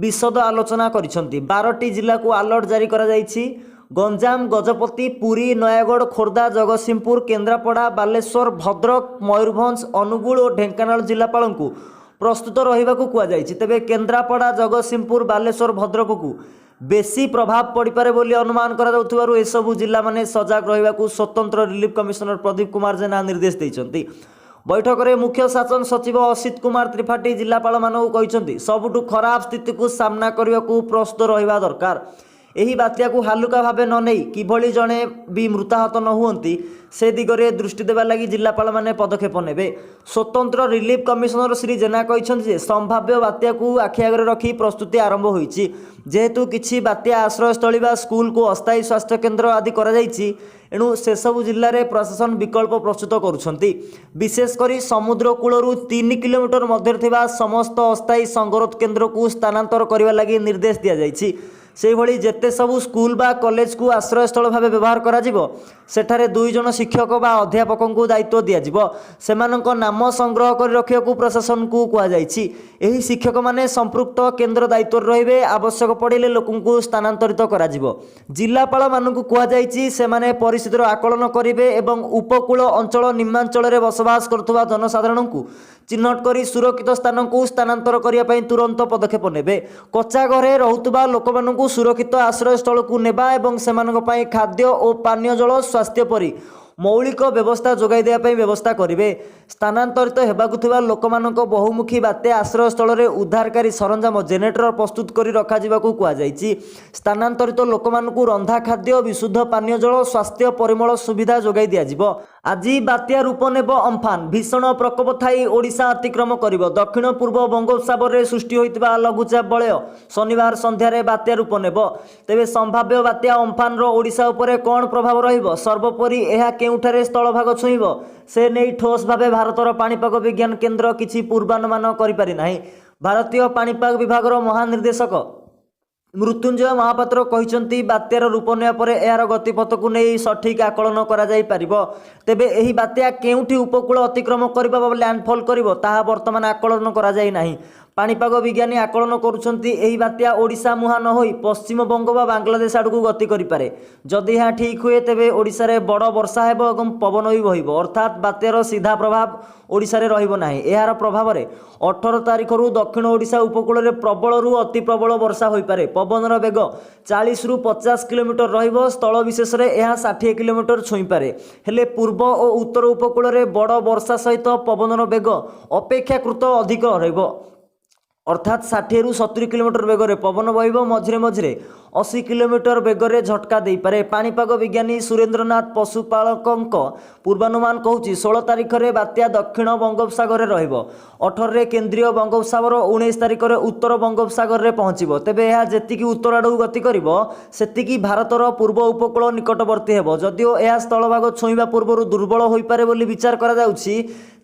ବିଶଦ ଆଲୋଚନା କରିଛନ୍ତି। 12ଟି ଜିଲ୍ଲାକୁ ଆଲର୍ଟ ଜାରି କରାଯାଇଛି। ଗଞ୍ଜାମ, ଗଜପତି, ପୁରୀ, ନୟାଗଡ଼, ଖୋର୍ଦ୍ଧା, ଜଗତସିଂହପୁର, କେନ୍ଦ୍ରାପଡ଼ା, ବାଲେଶ୍ୱର, ଭଦ୍ରକ, ମୟୂରଭଞ୍ଜ, ଅନୁଗୁଳ ଓ ଢେଙ୍କାନାଳ ଜିଲ୍ଲାପାଳଙ୍କୁ ପ୍ରସ୍ତୁତ ରହିବାକୁ କୁହାଯାଇଛି। ତେବେ କେନ୍ଦ୍ରାପଡ଼ା, ଜଗତସିଂହପୁର, ବାଲେଶ୍ୱର, ଭଦ୍ରକକୁ ବେଶୀ ପ୍ରଭାବ ପଡ଼ିପାରେ ବୋଲି ଅନୁମାନ କରାଯାଉଥିବାରୁ ଏସବୁ ଜିଲ୍ଲାମାନେ ସଜାଗ ରହିବାକୁ ସ୍ୱତନ୍ତ୍ର ରିଲିଫ କମିଶନର ପ୍ରଦୀପ କୁମାର ଜେନା ନିର୍ଦ୍ଦେଶ ଦେଇଛନ୍ତି। ବୈଠକରେ ମୁଖ୍ୟ ଶାସନ ସଚିବ ଅସିତ କୁମାର ତ୍ରିପାଠୀ ଜିଲ୍ଲାପାଳମାନଙ୍କୁ କହିଛନ୍ତି, ସବୁଠୁ ଖରାପ ସ୍ଥିତିକୁ ସାମ୍ନା କରିବାକୁ ପ୍ରସ୍ତୁତ ରହିବା ଦରକାର। ଏହି ବାତ୍ୟାକୁ ହାଲୁକା ଭାବେ ନ ନେଇ କିଭଳି ଜଣେ ବି ମୃତାହତ ନ ହୁଅନ୍ତି, ସେ ଦିଗରେ ଦୃଷ୍ଟି ଦେବା ଲାଗି ଜିଲ୍ଲାପାଳମାନେ ପଦକ୍ଷେପ ନେବେ। ସ୍ୱତନ୍ତ୍ର ରିଲିଫ କମିଶନର ଶ୍ରୀ ଜେନା କହିଛନ୍ତି ଯେ ସମ୍ଭାବ୍ୟ ବାତ୍ୟାକୁ ଆଖି ଆଗରେ ରଖି ପ୍ରସ୍ତୁତି ଆରମ୍ଭ ହୋଇଛି। ଯେହେତୁ କିଛି ବାତ୍ୟା ଆଶ୍ରୟସ୍ଥଳୀ ବା ସ୍କୁଲକୁ ଅସ୍ଥାୟୀ ସ୍ୱାସ୍ଥ୍ୟକେନ୍ଦ୍ର ଆଦି କରାଯାଇଛି, ଏଣୁ ସେସବୁ ଜିଲ୍ଲାରେ ପ୍ରଶାସନ ବିକଳ୍ପ ପ୍ରସ୍ତୁତ କରୁଛନ୍ତି। ବିଶେଷ କରି ସମୁଦ୍ର କୂଳରୁ 3 କିଲୋମିଟର ମଧ୍ୟରେ ଥିବା ସମସ୍ତ ଅସ୍ଥାୟୀ ସଙ୍ଗରୋଧ କେନ୍ଦ୍ରକୁ ସ୍ଥାନାନ୍ତର କରିବା ଲାଗି ନିର୍ଦ୍ଦେଶ ଦିଆଯାଇଛି। ସେହିଭଳି ଯେତେ ସବୁ ସ୍କୁଲ ବା କଲେଜକୁ ଆଶ୍ରୟସ୍ଥଳ ଭାବେ ବ୍ୟବହାର କରାଯିବ, ସେଠାରେ ଦୁଇ ଜଣ ଶିକ୍ଷକ ବା ଅଧ୍ୟାପକଙ୍କୁ ଦାୟିତ୍ୱ ଦିଆଯିବ। ସେମାନଙ୍କ ନାମ ସଂଗ୍ରହ କରି ରଖିବାକୁ ପ୍ରଶାସନକୁ କୁହାଯାଇଛି। ଏହି ଶିକ୍ଷକମାନେ ସମ୍ପୃକ୍ତ କେନ୍ଦ୍ର ଦାୟିତ୍ୱରେ ରହିବେ। ଆବଶ୍ୟକ ପଡ଼ିଲେ ଲୋକଙ୍କୁ ସ୍ଥାନାନ୍ତରିତ କରାଯିବ। ଜିଲ୍ଲାପାଳମାନଙ୍କୁ କୁହାଯାଇଛି, ସେମାନେ ପରିସ୍ଥିତିର ଆକଳନ କରିବେ ଏବଂ ଉପକୂଳ ଅଞ୍ଚଳ, ନିମ୍ନାଞ୍ଚଳରେ ବସବାସ କରୁଥିବା ଜନସାଧାରଣଙ୍କୁ ଚିହ୍ନଟ କରି ସୁରକ୍ଷିତ ସ୍ଥାନକୁ ସ୍ଥାନାନ୍ତର କରିବା ପାଇଁ ତୁରନ୍ତ ପଦକ୍ଷେପ ନେବେ। କଚ୍ଚା ଘରେ ରହୁଥିବା ଲୋକମାନଙ୍କୁ ସୁରକ୍ଷିତ ଆଶ୍ରୟସ୍ଥଳକୁ ନେବା ଏବଂ ସେମାନଙ୍କ ପାଇଁ ଖାଦ୍ୟ ଓ ପାନୀୟ ଜଳ, ସ୍ୱାସ୍ଥ୍ୟ ପରି ମୌଳିକ ବ୍ୟବସ୍ଥା ଯୋଗାଇ ଦେବା ପାଇଁ ବ୍ୟବସ୍ଥା କରିବେ। ସ୍ଥାନାନ୍ତରିତ ହେବାକୁ ଥିବା ଲୋକମାନଙ୍କ ବହୁମୁଖୀ ବାତ୍ୟା ଆଶ୍ରୟସ୍ଥଳରେ ଉଦ୍ଧାରକାରୀ ସରଞ୍ଜାମ, ଜେନେରେଟର ପ୍ରସ୍ତୁତ କରି ରଖାଯିବାକୁ କୁହାଯାଇଛି। ସ୍ଥାନାନ୍ତରିତ ଲୋକମାନଙ୍କୁ ରନ୍ଧା ଖାଦ୍ୟ, ବିଶୁଦ୍ଧ ପାନୀୟ ଜଳ, ସ୍ୱାସ୍ଥ୍ୟ ପରିମଳ ସୁବିଧା ଯୋଗାଇ ଦିଆଯିବ। ଆଜି ବାତ୍ୟା ରୂପ ନେବ ଅମ୍ଫାନ। ଭୀଷଣ ପ୍ରକୋପ ଥାଇ ଓଡ଼ିଶା ଅତିକ୍ରମ କରିବ। ଦକ୍ଷିଣ ପୂର୍ବ ବଙ୍ଗୋପସାଗରରେ ସୃଷ୍ଟି ହୋଇଥିବା ଲଘୁଚାପ ବଳୟ ଶନିବାର ସନ୍ଧ୍ୟାରେ ବାତ୍ୟା ରୂପ ନେବ। ତେବେ ସମ୍ଭାବ୍ୟ ବାତ୍ୟା ଅମ୍ଫାନର ଓଡ଼ିଶା ଉପରେ କ'ଣ ପ୍ରଭାବ ରହିବ, ସର୍ବୋପରି ଏହା କେଉଁଠାରେ ସ୍ଥଳଭାଗ ଛୁଇଁବ, ସେ ନେଇ ଠୋସ୍ ଭାବେ ଭାରତର ପାଣିପାଗ ବିଜ୍ଞାନ କେନ୍ଦ୍ର କିଛି ପୂର୍ବାନୁମାନ କରିପାରି ନାହିଁ। ଭାରତୀୟ ପାଣିପାଗ ବିଭାଗର ମହାନିର୍ଦ୍ଦେଶକ ମୃତ୍ୟୁଞ୍ଜୟ ମହାପାତ୍ର କହିଛନ୍ତି, ବାତ୍ୟାର ରୂପ ନେବା ପରେ ଏହାର ଗତିପଥକୁ ନେଇ ସଠିକ୍ ଆକଳନ କରାଯାଇପାରିବ। ତେବେ ଏହି ବାତ୍ୟା କେଉଁଠି ଉପକୂଳ ଅତିକ୍ରମ କରିବ ବା ଲ୍ୟାଣ୍ଡଫଲ୍ କରିବ, ତାହା ବର୍ତ୍ତମାନ ଆକଳନ କରାଯାଇ ନାହିଁ। ପାଣିପାଗ ବିଜ୍ଞାନୀ ଆକଳନ କରୁଛନ୍ତି, ଏହି ବାତ୍ୟା ଓଡ଼ିଶା ମୁହାଁ ନ ହୋଇ ପଶ୍ଚିମବଙ୍ଗ ବା ବାଂଲାଦେଶ ଆଡ଼କୁ ଗତି କରିପାରେ। ଯଦି ଏହା ଠିକ୍ ହୁଏ, ତେବେ ଓଡ଼ିଶାରେ ବଡ଼ ବର୍ଷା ହେବ ଏବଂ ପବନ ବି ବହିବ। ଅର୍ଥାତ୍ ବାତ୍ୟାର ସିଧା ପ୍ରଭାବ ଓଡ଼ିଶାରେ ରହିବ ନାହିଁ। ଏହାର ପ୍ରଭାବରେ 18 ତାରିଖରୁ ଦକ୍ଷିଣ ଓଡ଼ିଶା ଉପକୂଳରେ ପ୍ରବଳରୁ ଅତି ପ୍ରବଳ ବର୍ଷା ହୋଇପାରେ। ପବନର ବେଗ 40ରୁ 50 କିଲୋମିଟର ରହିବ। ସ୍ଥଳ ବିଶେଷରେ ଏହା 60 କିଲୋମିଟର ଛୁଇଁପାରେ। ହେଲେ ପୂର୍ବ ଓ ଉତ୍ତର ଉପକୂଳରେ ବଡ଼ ବର୍ଷା ସହିତ ପବନର ବେଗ ଅପେକ୍ଷାକୃତ ଅଧିକ ରହିବ। ଅର୍ଥାତ୍ 60ରୁ 70 କିଲୋମିଟର ବେଗରେ ପବନ ବହିବ। ମଝିରେ ମଝିରେ 80 କିଲୋମିଟର ବେଗରେ ଝଟକା ଦେଇପାରେ। ପାଣିପାଗ ବିଜ୍ଞାନୀ ସୁରେନ୍ଦ୍ରନାଥ ପଶୁପାଳକଙ୍କ ପୂର୍ବାନୁମାନ କହୁଛି, 16 ତାରିଖରେ ବାତ୍ୟା ଦକ୍ଷିଣ ବଙ୍ଗୋପସାଗରରେ ରହିବ। 18ରେ କେନ୍ଦ୍ରୀୟ ବଙ୍ଗୋପସାଗର, 19 ତାରିଖରେ ଉତ୍ତର ବଙ୍ଗୋପସାଗରରେ ପହଞ୍ଚିବ। ତେବେ ଏହା ଯେତିକି ଉତ୍ତର ଆଡ଼କୁ ଗତି କରିବ, ସେତିକି ଭାରତର ପୂର୍ବ ଉପକୂଳ ନିକଟବର୍ତ୍ତୀ ହେବ। ଯଦିଓ ଏହା ସ୍ଥଳଭାଗ ଛୁଇଁବା ପୂର୍ବରୁ ଦୁର୍ବଳ ହୋଇପାରେ ବୋଲି ବିଚାର କରାଯାଉଛି,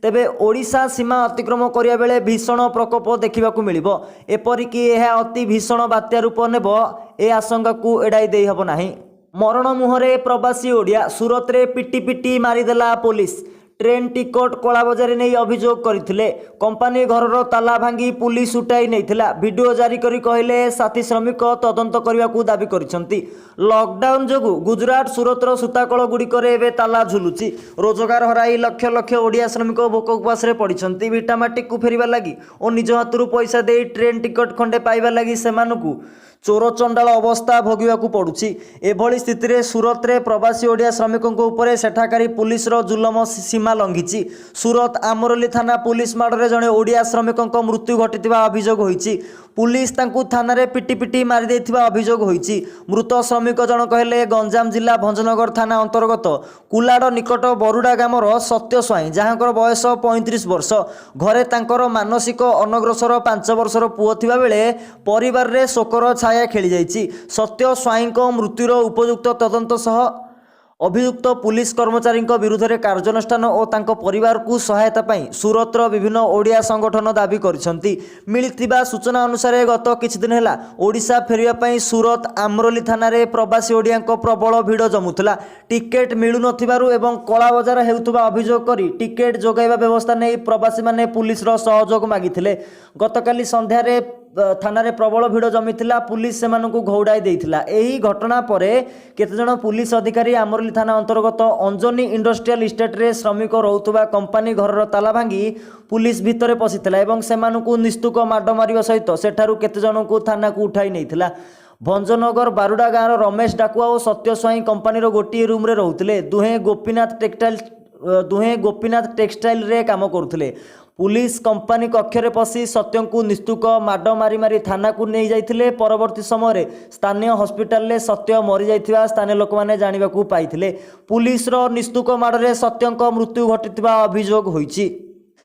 ତେବେ ଓଡ଼ିଶା ସୀମା ଅତିକ୍ରମ କରିବା ବେଳେ ଭୀଷଣ ପ୍ରକୋପ ଦେଖିବାକୁ ମିଳିବ। ଏପରିକି ଏହା ଅତି ଭୀଷଣ ବାତ୍ୟା ରୂପ ନେବ, ଏ ଆଶଙ୍କାକୁ ଏଡ଼ାଇ ଦେଇହେବ ନାହିଁ। ମରଣ ମୁହଁରେ ପ୍ରବାସୀ ଓଡ଼ିଆ। ସୁରତରେ ପିଟି ପିଟି ମାରିଦେଲା ପୋଲିସ। ଟ୍ରେନ୍ ଟିକଟ କଳାବଜାରୀ ନେଇ ଅଭିଯୋଗ କରିଥିଲେ। କମ୍ପାନୀ ଘରର ତାଲା ଭାଙ୍ଗି ପୁଲିସ ଉଠାଇ ନେଇଥିଲା। ଭିଡିଓ ଜାରି କରି କହିଲେ ସାଥୀ ଶ୍ରମିକ, ତଦନ୍ତ କରିବାକୁ ଦାବି କରିଛନ୍ତି। ଲକଡାଉନ ଯୋଗୁଁ ଗୁଜୁରାଟ ସୁରତର ସୂତାକଳ ଗୁଡ଼ିକରେ ଏବେ ତାଲା ଝୁଲୁଛି। ରୋଜଗାର ହରାଇ ଲକ୍ଷ ଲକ୍ଷ ଓଡ଼ିଆ ଶ୍ରମିକ ଭୋକ ଉପବାସରେ ପଡ଼ିଛନ୍ତି। ଭିଟାମାଟିକୁ ଫେରିବା ଲାଗି ଓ ନିଜ ହାତରୁ ପଇସା ଦେଇ ଟ୍ରେନ୍ ଟିକଟ ଖଣ୍ଡେ ପାଇବା ଲାଗି ସେମାନଙ୍କୁ ଚୋର ଚଣ୍ଡାଳ ଅବସ୍ଥା ଭୋଗିବାକୁ ପଡ଼ୁଛି। ଏଭଳି ସ୍ଥିତିରେ ସୁରତରେ ପ୍ରବାସୀ ଓଡ଼ିଆ ଶ୍ରମିକଙ୍କ ଉପରେ ସେଠାକାରୀ ପୁଲିସର ଜୁଲମ ସୀମା ଲଙ୍ଘିଛି। ସୁରତ ଆମରୋଲି ଥାନା ପୁଲିସ ମାଡ଼ରେ ଜଣେ ଓଡ଼ିଆ ଶ୍ରମିକଙ୍କ ମୃତ୍ୟୁ ଘଟିଥିବା ଅଭିଯୋଗ ହୋଇଛି। ପୁଲିସ ତାଙ୍କୁ ଥାନାରେ ପିଟି ପିଟି ମାରିଦେଇଥିବା ଅଭିଯୋଗ ହୋଇଛି। ମୃତ ଶ୍ରମିକ ଜଣକ ହେଲେ ଗଞ୍ଜାମ ଜିଲ୍ଲା ଭଞ୍ଜନଗର ଥାନା ଅନ୍ତର୍ଗତ କୁଲାଡ଼ ନିକଟ ବରୁଡ଼ା ଗ୍ରାମର ସତ୍ୟ ସ୍ୱାଇଁ, ଯାହାଙ୍କର ବୟସ 35 ବର୍ଷ। ଘରେ ତାଙ୍କର ମାନସିକ ଅନଗ୍ରସର 5 ବର୍ଷର ପୁଅ ଥିବାବେଳେ ପରିବାରରେ ଶୋକର ଛାୟା ଖେଳିଯାଇଛି। ସତ୍ୟ ସ୍ୱାଇଁଙ୍କ ମୃତ୍ୟୁର ଉପଯୁକ୍ତ ତଦନ୍ତ ସହ ଅଭିଯୁକ୍ତ ପୁଲିସ କର୍ମଚାରୀଙ୍କ ବିରୁଦ୍ଧରେ କାର୍ଯ୍ୟାନୁଷ୍ଠାନ ଓ ତାଙ୍କ ପରିବାରକୁ ସହାୟତା ପାଇଁ ସୁରତର ବିଭିନ୍ନ ଓଡ଼ିଆ ସଂଗଠନ ଦାବି କରିଛନ୍ତି। ମିଳିଥିବା ସୂଚନା ଅନୁସାରେ, ଗତ କିଛି ଦିନ ହେଲା ଓଡ଼ିଶା ଫେରିବା ପାଇଁ ସୁରତ ଆମରୋଲି ଥାନାରେ ପ୍ରବାସୀ ଓଡ଼ିଆଙ୍କ ପ୍ରବଳ ଭିଡ଼ ଜମୁଥିଲା। ଟିକେଟ୍ ମିଳୁନଥିବାରୁ ଏବଂ କଳାବଜାର ହେଉଥିବା ଅଭିଯୋଗ କରି ଟିକେଟ୍ ଯୋଗାଇବା ବ୍ୟବସ୍ଥା ନେଇ ପ୍ରବାସୀମାନେ ପୁଲିସର ସହଯୋଗ ମାଗିଥିଲେ। ଗତକାଲି ସନ୍ଧ୍ୟାରେ ଥାନାରେ ପ୍ରବଳ ଭିଡ଼ ଜମିଥିଲା। ପୁଲିସ ସେମାନଙ୍କୁ ଘଉଡ଼ାଇ ଦେଇଥିଲା। ଏହି ଘଟଣା ପରେ କେତେଜଣ ପୁଲିସ ଅଧିକାରୀ ଆମରଲି ଥାନା ଅନ୍ତର୍ଗତ ଅଞ୍ଜନୀ ଇଣ୍ଡଷ୍ଟ୍ରିଆଲ ଇଷ୍ଟେଟ୍ରେ ଶ୍ରମିକ ରହୁଥିବା କମ୍ପାନୀ ଘରର ତାଲା ଭାଙ୍ଗି ପୁଲିସ ଭିତରେ ପଶିଥିଲା ଏବଂ ସେମାନଙ୍କୁ ନିସ୍ତୁକ ମାଡ଼ ମାରିବା ସହିତ ସେଠାରୁ କେତେଜଣଙ୍କୁ ଥାନାକୁ ଉଠାଇ ନେଇଥିଲା। ଭଞ୍ଜନଗର ବାରୁଡ଼ା ଗାଁର ରମେଶ ଡାକୁଆ ଓ ସତ୍ୟ ସ୍ୱାଇଁ କମ୍ପାନୀର ଗୋଟିଏ ରୁମ୍ରେ ରହୁଥିଲେ। ଦୁହେଁ ଗୋପୀନାଥ ଟେକ୍ସଟାଇଲରେ କାମ କରୁଥିଲେ। ପୁଲିସ କମ୍ପାନୀ କକ୍ଷରେ ପଶି ସତ୍ୟଙ୍କୁ ନିସ୍ତୁକ ମାଡ଼ ମାରି ମାରି ଥାନାକୁ ନେଇଯାଇଥିଲେ। ପରବର୍ତ୍ତୀ ସମୟରେ ସ୍ଥାନୀୟ ହସ୍ପିଟାଲରେ ସତ୍ୟ ମରିଯାଇଥିବା ସ୍ଥାନୀୟ ଲୋକମାନେ ଜାଣିବାକୁ ପାଇଥିଲେ। ପୁଲିସର ନିସ୍ତୁକ ମାଡ଼ରେ ସତ୍ୟଙ୍କ ମୃତ୍ୟୁ ଘଟିଥିବା ଅଭିଯୋଗ ହୋଇଛି।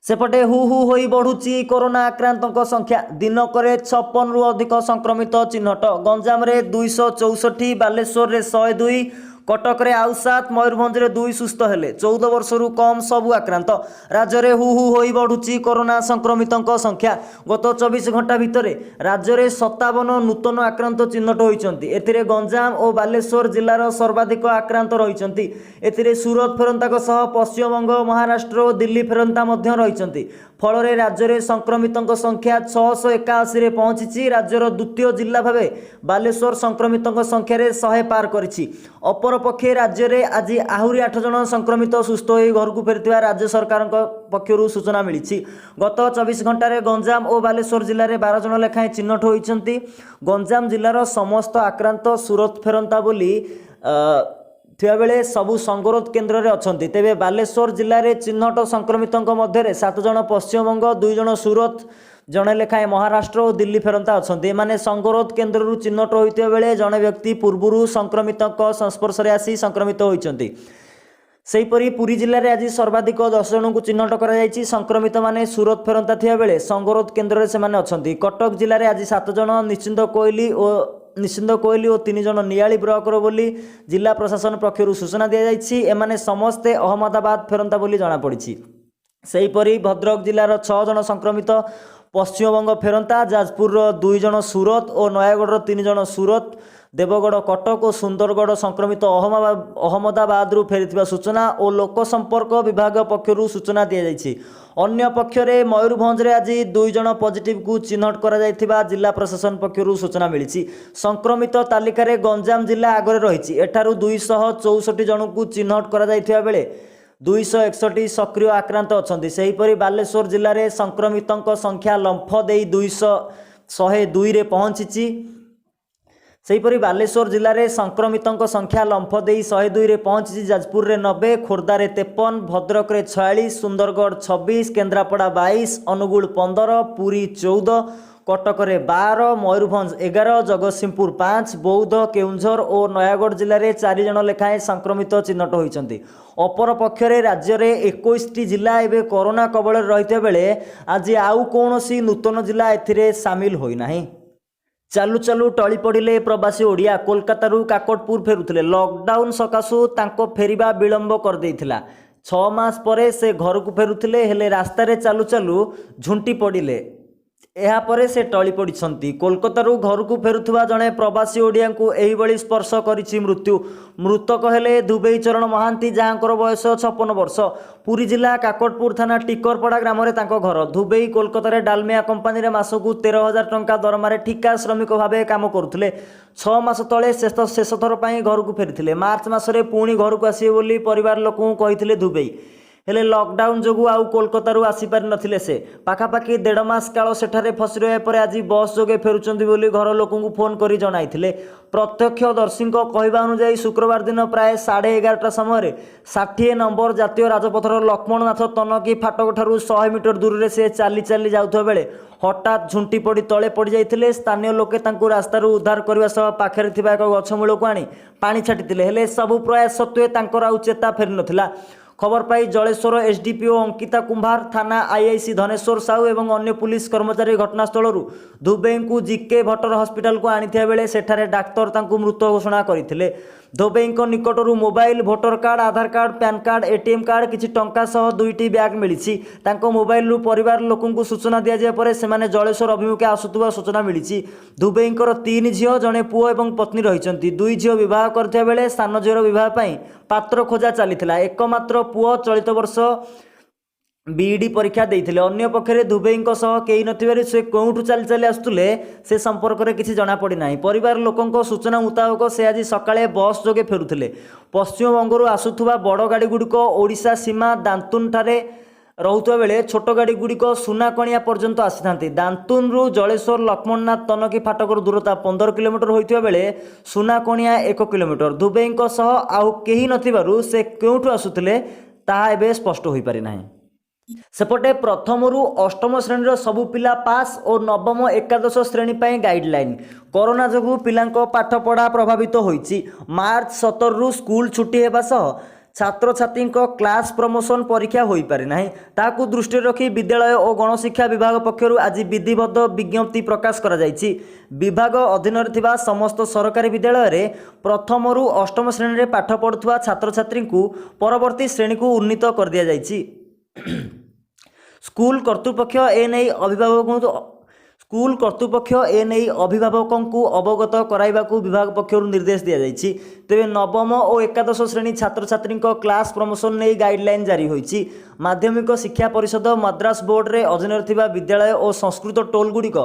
ସେପଟେ ହୁ ହୁ ହୋଇ ବଢୁଛି କରୋନା ଆକ୍ରାନ୍ତଙ୍କ ସଂଖ୍ୟା। ଦିନକରେ 56ରୁ ଅଧିକ ସଂକ୍ରମିତ ଚିହ୍ନଟ। ଗଞ୍ଜାମରେ 264, ବାଲେଶ୍ୱରରେ 102, କଟକରେ ଆଉ 7, ମୟୂରଭଞ୍ଜରେ 2 ସୁସ୍ଥ ହେଲେ। 14 ବର୍ଷରୁ କମ୍ ସବୁ ଆକ୍ରାନ୍ତ। ରାଜ୍ୟରେ ହୁ ହୁ ହୋଇ ବଢୁଛି କରୋନା ସଂକ୍ରମିତଙ୍କ ସଂଖ୍ୟା। ଗତ 24 ଘଣ୍ଟା ଭିତରେ ରାଜ୍ୟରେ 57 ନୂତନ ଆକ୍ରାନ୍ତ ଚିହ୍ନଟ ହୋଇଛନ୍ତି। ଏଥିରେ ଗଞ୍ଜାମ ଓ ବାଲେଶ୍ୱର ଜିଲ୍ଲାର ସର୍ବାଧିକ ଆକ୍ରାନ୍ତ ରହିଛନ୍ତି। ଏଥିରେ ସୁରତ ଫେରନ୍ତାଙ୍କ ସହ ପଶ୍ଚିମବଙ୍ଗ, ମହାରାଷ୍ଟ୍ର ଓ ଦିଲ୍ଲୀ ଫେରନ୍ତା ମଧ୍ୟ ରହିଛନ୍ତି। ଫଳରେ ରାଜ୍ୟରେ ସଂକ୍ରମିତଙ୍କ ସଂଖ୍ୟା 681ରେ ପହଞ୍ଚିଛି। ରାଜ୍ୟର ଦ୍ୱିତୀୟ ଜିଲ୍ଲା ଭାବେ ବାଲେଶ୍ୱର ସଂକ୍ରମିତଙ୍କ ସଂଖ୍ୟାରେ 100 ପାର କରିଛି। ଅପରପକ୍ଷେ ରାଜ୍ୟରେ ଆଜି ଆହୁରି 8 ଜଣ ସଂକ୍ରମିତ ସୁସ୍ଥ ହୋଇ ଘରକୁ ଫେରିଥିବା ରାଜ୍ୟ ସରକାରଙ୍କ ପକ୍ଷରୁ ସୂଚନା ମିଳିଛି। ଗତ 24 ଘଣ୍ଟାରେ ଗଞ୍ଜାମ ଓ ବାଲେଶ୍ୱର ଜିଲ୍ଲାରେ 12 ଜଣ ଲେଖାଏଁ ଚିହ୍ନଟ ହୋଇଛନ୍ତି। ଗଞ୍ଜାମ ଜିଲ୍ଲାର ସମସ୍ତ ଆକ୍ରାନ୍ତ ସୁରତ ଫେରନ୍ତା ବୋଲି ଥିବାବେଳେ ସବୁ ସଙ୍ଗରୋଧ କେନ୍ଦ୍ରରେ ଅଛନ୍ତି। ତେବେ ବାଲେଶ୍ୱର ଜିଲ୍ଲାରେ ଚିହ୍ନଟ ସଂକ୍ରମିତଙ୍କ ମଧ୍ୟରେ 7 ଜଣ ପଶ୍ଚିମବଙ୍ଗ, 2 ଜଣ ସୁରତ, ଜଣେ ଲେଖାଏଁ ମହାରାଷ୍ଟ୍ର ଓ ଦିଲ୍ଲୀ ଫେରନ୍ତା ଅଛନ୍ତି। ଏମାନେ ସଙ୍ଗରୋଧ କେନ୍ଦ୍ରରୁ ଚିହ୍ନଟ ହୋଇଥିବା ବେଳେ ଜଣେ ବ୍ୟକ୍ତି ପୂର୍ବରୁ ସଂକ୍ରମିତଙ୍କ ସଂସ୍ପର୍ଶରେ ଆସି ସଂକ୍ରମିତ ହୋଇଛନ୍ତି। ସେହିପରି ପୁରୀ ଜିଲ୍ଲାରେ ଆଜି ସର୍ବାଧିକ 10 ଜଣଙ୍କୁ ଚିହ୍ନଟ କରାଯାଇଛି। ସଂକ୍ରମିତମାନେ ସୁରତ ଫେରନ୍ତା ଥିବା ବେଳେ ସଙ୍ଗରୋଧ କେନ୍ଦ୍ରରେ ସେମାନେ ଅଛନ୍ତି। କଟକ ଜିଲ୍ଲାରେ ଆଜି 7 ଜଣ ନିଶ୍ଚିନ୍ତ କୋଇଲି ଓ 3 ଜଣ ନିଆଳି ବ୍ଲକର ବୋଲି ଜିଲ୍ଲା ପ୍ରଶାସନ ପକ୍ଷରୁ ସୂଚନା ଦିଆଯାଇଛି। ଏମାନେ ସମସ୍ତେ ଅହମ୍ମଦାବାଦ ଫେରନ୍ତା ବୋଲି ଜଣାପଡ଼ିଛି। ସେହିପରି ଭଦ୍ରକ ଜିଲ୍ଲାର 6 ଜଣ ସଂକ୍ରମିତ ପଶ୍ଚିମବଙ୍ଗ ଫେରନ୍ତା, ଯାଜପୁରର 2 ଜଣ ସୁରତ ଓ ନୟାଗଡ଼ର 3 ଜଣ ସୁରତ, ଦେବଗଡ଼, କଟକ ଓ ସୁନ୍ଦରଗଡ଼ ସଂକ୍ରମିତ ଅହମ୍ମଦାବାଦରୁ ଫେରିଥିବା ସୂଚନା ଓ ଲୋକସମ୍ପର୍କ ବିଭାଗ ପକ୍ଷରୁ ସୂଚନା ଦିଆଯାଇଛି। ଅନ୍ୟପକ୍ଷରେ ମୟୂରଭଞ୍ଜରେ ଆଜି 2 ଜଣ ପଜିଟିଭକୁ ଚିହ୍ନଟ କରାଯାଇଥିବା ଜିଲ୍ଲା ପ୍ରଶାସନ ପକ୍ଷରୁ ସୂଚନା ମିଳିଛି। ସଂକ୍ରମିତ ତାଲିକାରେ ଗଞ୍ଜାମ ଜିଲ୍ଲା ଆଗରେ ରହିଛି। ଏଠାରୁ 264 ଜଣଙ୍କୁ ଚିହ୍ନଟ କରାଯାଇଥିବା ବେଳେ 261 ସକ୍ରିୟ ଆକ୍ରାନ୍ତ ଅଛନ୍ତି। ସେହିପରି ବାଲେଶ୍ୱର ଜିଲ୍ଲାରେ ସଂକ୍ରମିତଙ୍କ ସଂଖ୍ୟା ଲମ୍ଫ ଦେଇ 102ରେ ପହଞ୍ଚିଛି। ସେହିପରି ବାଲେଶ୍ୱର ଜିଲ୍ଲାରେ ସଂକ୍ରମିତଙ୍କ ସଂଖ୍ୟା ଲମ୍ଫ ଦେଇ 102ରେ ପହଞ୍ଚିଛି। ଯାଜପୁରରେ 90, ଖୋର୍ଦ୍ଧାରେ 53, ଭଦ୍ରକରେ 46, ସୁନ୍ଦରଗଡ଼ 26, କେନ୍ଦ୍ରାପଡ଼ା 22, ଅନୁଗୁଳ 15, ପୁରୀ 14, କଟକରେ 12, ମୟୂରଭଞ୍ଜ 11, ଜଗତସିଂହପୁର 5, ବୌଦ୍ଧ, କେଉଁଝର ଓ ନୟାଗଡ଼ ଜିଲ୍ଲାରେ 4 ଜଣ ଲେଖାଏଁ ସଂକ୍ରମିତ ଚିହ୍ନଟ ହୋଇଛନ୍ତି। ଅପରପକ୍ଷରେ ରାଜ୍ୟରେ 21ଟି ଜିଲ୍ଲା ଏବେ କରୋନା କବଳରେ ରହିଥିବା ବେଳେ ଆଜି ଆଉ କୌଣସି ନୂତନ ଜିଲ୍ଲା ଏଥିରେ ସାମିଲ ହୋଇନାହିଁ। ଚାଲୁ ଚାଲୁ ଟଳି ପଡ଼ିଲେ ପ୍ରବାସୀ ଓଡ଼ିଆ। କୋଲକାତାରୁ କାକଟପୁର ଫେରୁଥିଲେ। ଲକଡାଉନ ସକାଶୁ ତାଙ୍କ ଫେରିବା ବିଳମ୍ବ କରିଦେଇଥିଲା। 6 ମାସ ପରେ ସେ ଘରକୁ ଫେରୁଥିଲେ। ହେଲେ ରାସ୍ତାରେ ଚାଲୁ ଚାଲୁ ଝୁଣ୍ଟି ପଡ଼ିଲେ। ଏହାପରେ ସେ ଟଳି ପଡ଼ିଛନ୍ତି। କୋଲକାତାରୁ ଘରକୁ ଫେରୁଥିବା ଜଣେ ପ୍ରବାସୀ ଓଡ଼ିଆଙ୍କୁ ଏହିଭଳି ସ୍ପର୍ଶ କରିଛି ମୃତ୍ୟୁ। ମୃତକ ହେଲେ ଧୁବେଇ ଚରଣ ମହାନ୍ତି, ଯାହାଙ୍କର ବୟସ 56 ବର୍ଷ। ପୁରୀ ଜିଲ୍ଲା କାକଟପୁର ଥାନା ଟିକରପଡ଼ା ଗ୍ରାମରେ ତାଙ୍କ ଘର। ଧୁବେଇ କୋଲକାତାରେ ଡାଲମିଆ କମ୍ପାନୀରେ ମାସକୁ 13,000 ଟଙ୍କା ଦରମାରେ ଠିକା ଶ୍ରମିକ ଭାବେ କାମ କରୁଥିଲେ। 6 ମାସ ତଳେ ଶେଷ ଶେଷ ଥର ପାଇଁ ଘରକୁ ଫେରିଥିଲେ। ମାର୍ଚ୍ଚ ମାସରେ ପୁଣି ଘରକୁ ଆସିବେ ବୋଲି ପରିବାର ଲୋକଙ୍କୁ କହିଥିଲେ ଧୁବେଇ। ହେଲେ ଲକଡାଉନ ଯୋଗୁଁ ଆଉ କୋଲକାତାରୁ ଆସିପାରିନଥିଲେ ସେ। ପାଖାପାଖି ଦେଢ଼ ମାସ କାଳ ସେଠାରେ ଫସି ରହିବା ପରେ ଆଜି ବସ୍ ଯୋଗେ ଫେରୁଛନ୍ତି ବୋଲି ଘର ଲୋକଙ୍କୁ ଫୋନ୍ କରି ଜଣାଇଥିଲେ। ପ୍ରତ୍ୟକ୍ଷଦର୍ଶୀଙ୍କ କହିବା ଅନୁଯାୟୀ, ଶୁକ୍ରବାର ଦିନ ପ୍ରାୟ 11:30 ସମୟରେ 60 ନମ୍ବର ଜାତୀୟ ରାଜପଥର ଲକ୍ଷ୍ମଣନାଥ ତନକି ଫାଟକଠାରୁ 100 ମିଟର ଦୂରରେ ସେ ଚାଲି ଚାଲି ଯାଉଥିବା ବେଳେ ହଠାତ୍ ଝୁଣ୍ଟି ପଡ଼ି ତଳେ ପଡ଼ିଯାଇଥିଲେ। ସ୍ଥାନୀୟ ଲୋକେ ତାଙ୍କୁ ରାସ୍ତାରୁ ଉଦ୍ଧାର କରିବା ସହ ପାଖରେ ଥିବା ଏକ ଗଛ ମୂଳକୁ ଆଣି ପାଣି ଛାଟିଥିଲେ। ହେଲେ ସବୁ ପ୍ରୟାସ ସତ୍ତ୍ୱେ ତାଙ୍କର ଆଉ ଚେତା ଫେରିନଥିଲା। ଖବର ପାଇ ଜଳେଶ୍ୱର ଏସ୍ଡିପିଓ ଅଙ୍କିତା କୁମ୍ଭାର, ଥାନା ଆଇଆଇସି ଧନେଶ୍ୱର ସାହୁ ଏବଂ ଅନ୍ୟ ପୁଲିସ କର୍ମଚାରୀ ଘଟଣାସ୍ଥଳରୁ ଧୁବେଇଙ୍କୁ ଜିକେ ଭଟ୍ଟର ହସ୍ପିଟାଲକୁ ଆଣିଥିବା ବେଳେ ସେଠାରେ ଡାକ୍ତର ତାଙ୍କୁ ମୃତ ଘୋଷଣା କରିଥିଲେ। ଧୋବେଇଙ୍କ ନିକଟରୁ mobile, voter card, Aadhaar card, PAN card, ATM card, କିଛି ଟଙ୍କା ସହ ଦୁଇଟି ବ୍ୟାଗ୍ ମିଳିଛି। ତାଙ୍କ ମୋବାଇଲରୁ ପରିବାର ଲୋକଙ୍କୁ ସୂଚନା ଦିଆଯିବା ପରେ ସେମାନେ ଜଳେଶ୍ୱର ଅଭିମୁଖେ ଆସୁଥିବା ସୂଚନା ମିଳିଛି। ଧୁବେଇଙ୍କର ତିନି ଝିଅ, ଜଣେ ପୁଅ ଏବଂ ପତ୍ନୀ ରହିଛନ୍ତି। ଦୁଇ ଝିଅ ବିବାହ କରିଥିବା ବେଳେ ସାନ ଝିଅର ବିବାହ ପାଇଁ ପାତ୍ର ଖୋଜା ଚାଲିଥିଲା। ଏକମାତ୍ର ପୁଅ ଚଳିତ ବର୍ଷ ବିଇଡି ପରୀକ୍ଷା ଦେଇଥିଲେ। ଅନ୍ୟପକ୍ଷରେ ଦୁବେଇଙ୍କ ସହ କେହି ନଥିବାରୁ ସେ କେଉଁଠୁ ଚାଲି ଚାଲି ଆସୁଥିଲେ, ସେ ସମ୍ପର୍କରେ କିଛି ଜଣାପଡ଼ିନାହିଁ। ପରିବାର ଲୋକଙ୍କ ସୂଚନା ମୁତାବକ, ସେ ଆଜି ସକାଳେ ବସ୍ ଯୋଗେ ଫେରୁଥିଲେ। ପଶ୍ଚିମବଙ୍ଗରୁ ଆସୁଥିବା ବଡ଼ ଗାଡ଼ିଗୁଡ଼ିକ ଓଡ଼ିଶା ସୀମା ଦାନ୍ତୁନଠାରେ ରହୁଥିବା ବେଳେ ଛୋଟ ଗାଡ଼ିଗୁଡ଼ିକ ସୁନାକଣିଆ ପର୍ଯ୍ୟନ୍ତ ଆସିଥାନ୍ତି। ଦାନ୍ତୁନରୁ ଜଳେଶ୍ୱର ଲକ୍ଷ୍ମଣନାଥ ତନଖି ଫାଟକର ଦୂରତା 15 କିଲୋମିଟର ହୋଇଥିବା ବେଳେ ସୁନାକଣିଆ 1 କିଲୋମିଟର। ଦୁବେଇଙ୍କ ସହ ଆଉ କେହି ନଥିବାରୁ ସେ କେଉଁଠୁ ଆସୁଥିଲେ, ତାହା ଏବେ ସ୍ପଷ୍ଟ ହୋଇପାରିନାହିଁ। ସେପଟେ ପ୍ରଥମରୁ ଅଷ୍ଟମ ଶ୍ରେଣୀର ସବୁ ପିଲା ପାସ୍ ଓ ନବମ ଏକାଦଶ ଶ୍ରେଣୀ ପାଇଁ ଗାଇଡ଼ଲାଇନ୍। କରୋନା ଯୋଗୁଁ ପିଲାଙ୍କ ପାଠପଢ଼ା ପ୍ରଭାବିତ ହୋଇଛି। ମାର୍ଚ୍ଚ 17ରୁ ସ୍କୁଲ ଛୁଟି ହେବା ସହ ଛାତ୍ରଛାତ୍ରୀଙ୍କ କ୍ଲାସ୍ ପ୍ରମୋସନ୍ ପରୀକ୍ଷା ହୋଇପାରି ନାହିଁ। ତାହାକୁ ଦୃଷ୍ଟିରେ ରଖି ବିଦ୍ୟାଳୟ ଓ ଗଣଶିକ୍ଷା ବିଭାଗ ପକ୍ଷରୁ ଆଜି ବିଧିବଦ୍ଧ ବିଜ୍ଞପ୍ତି ପ୍ରକାଶ କରାଯାଇଛି। ବିଭାଗ ଅଧୀନରେ ଥିବା ସମସ୍ତ ସରକାରୀ ବିଦ୍ୟାଳୟରେ ପ୍ରଥମରୁ ଅଷ୍ଟମ ଶ୍ରେଣୀରେ ପାଠ ପଢ଼ୁଥିବା ଛାତ୍ରଛାତ୍ରୀଙ୍କୁ ପରବର୍ତ୍ତୀ ଶ୍ରେଣୀକୁ ଉନ୍ନୀତ କରିଦିଆଯାଇଛି। ସ୍କୁଲ କର୍ତ୍ତୃପକ୍ଷ ଏ ନେଇ ଅଭିଭାବକଙ୍କୁ ଅବଗତ କରାଇବାକୁ ବିଭାଗ ପକ୍ଷରୁ ନିର୍ଦ୍ଦେଶ ଦିଆଯାଇଛି। ତେବେ ନବମ ଓ ଏକାଦଶ ଶ୍ରେଣୀ ଛାତ୍ରଛାତ୍ରୀଙ୍କ କ୍ଲାସ୍ ପ୍ରମୋସନ୍ ନେଇ ଗାଇଡ଼ଲାଇନ୍ ଜାରି ହୋଇଛି। ମାଧ୍ୟମିକ ଶିକ୍ଷା ପରିଷଦ ମାଦ୍ରାସ ବୋର୍ଡରେ ଅଧୀନରେ ଥିବା ବିଦ୍ୟାଳୟ ଓ ସଂସ୍କୃତ ଟୋଲଗୁଡ଼ିକ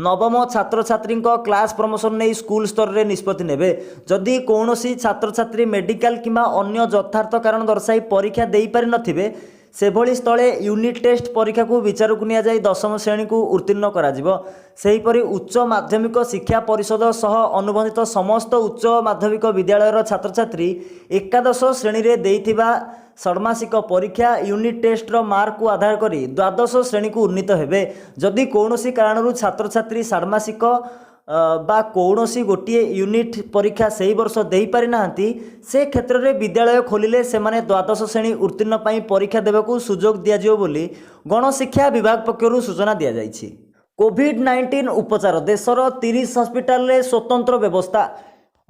ନବମ ଛାତ୍ରଛାତ୍ରୀଙ୍କ କ୍ଲାସ୍ ପ୍ରମୋସନ୍ ନେଇ ସ୍କୁଲ ସ୍ତରରେ ନିଷ୍ପତ୍ତି ନେବେ। ଯଦି କୌଣସି ଛାତ୍ରଛାତ୍ରୀ ମେଡିକାଲ କିମ୍ବା ଅନ୍ୟ ଯଥାର୍ଥ କାରଣ ଦର୍ଶାଇ ପରୀକ୍ଷା ଦେଇପାରିନଥିବେ, ସେଭଳି ସ୍ଥଳେ ୟୁନିଟ୍ ଟେଷ୍ଟ ପରୀକ୍ଷାକୁ ବିଚାରକୁ ନିଆଯାଇ ଦଶମ ଶ୍ରେଣୀକୁ ଉତ୍ତୀର୍ଣ୍ଣ କରାଯିବ। ସେହିପରି ଉଚ୍ଚ ମାଧ୍ୟମିକ ଶିକ୍ଷା ପରିଷଦ ସହ ଅନୁବନ୍ଧିତ ସମସ୍ତ ଉଚ୍ଚ ମାଧ୍ୟମିକ ବିଦ୍ୟାଳୟର ଛାତ୍ରଛାତ୍ରୀ ଏକାଦଶ ଶ୍ରେଣୀରେ ଦେଇଥିବା ଷଣ୍ମାସିକ ପରୀକ୍ଷା, ୟୁନିଟ୍ ଟେଷ୍ଟର ମାର୍କକୁ ଆଧାର କରି ଦ୍ୱାଦଶ ଶ୍ରେଣୀକୁ ଉନ୍ନୀତ ହେବେ। ଯଦି କୌଣସି କାରଣରୁ ଛାତ୍ରଛାତ୍ରୀ ଷାଣ୍ମାସିକ ବା କୌଣସି ଗୋଟିଏ ୟୁନିଟ୍ ପରୀକ୍ଷା ସେହି ବର୍ଷ ଦେଇପାରିନାହାନ୍ତି, ସେ କ୍ଷେତ୍ରରେ ବିଦ୍ୟାଳୟ ଖୋଲିଲେ ସେମାନେ ଦ୍ୱାଦଶ ଶ୍ରେଣୀ ଉତ୍ତୀର୍ଣ୍ଣ ପାଇଁ ପରୀକ୍ଷା ଦେବାକୁ ସୁଯୋଗ ଦିଆଯିବ ବୋଲି ଗଣଶିକ୍ଷା ବିଭାଗ ପକ୍ଷରୁ ସୂଚନା ଦିଆଯାଇଛି। କୋଭିଡ୍-19 ଉପଚାର, ଦେଶର 30 ହସ୍ପିଟାଲରେ ସ୍ୱତନ୍ତ୍ର ବ୍ୟବସ୍ଥା।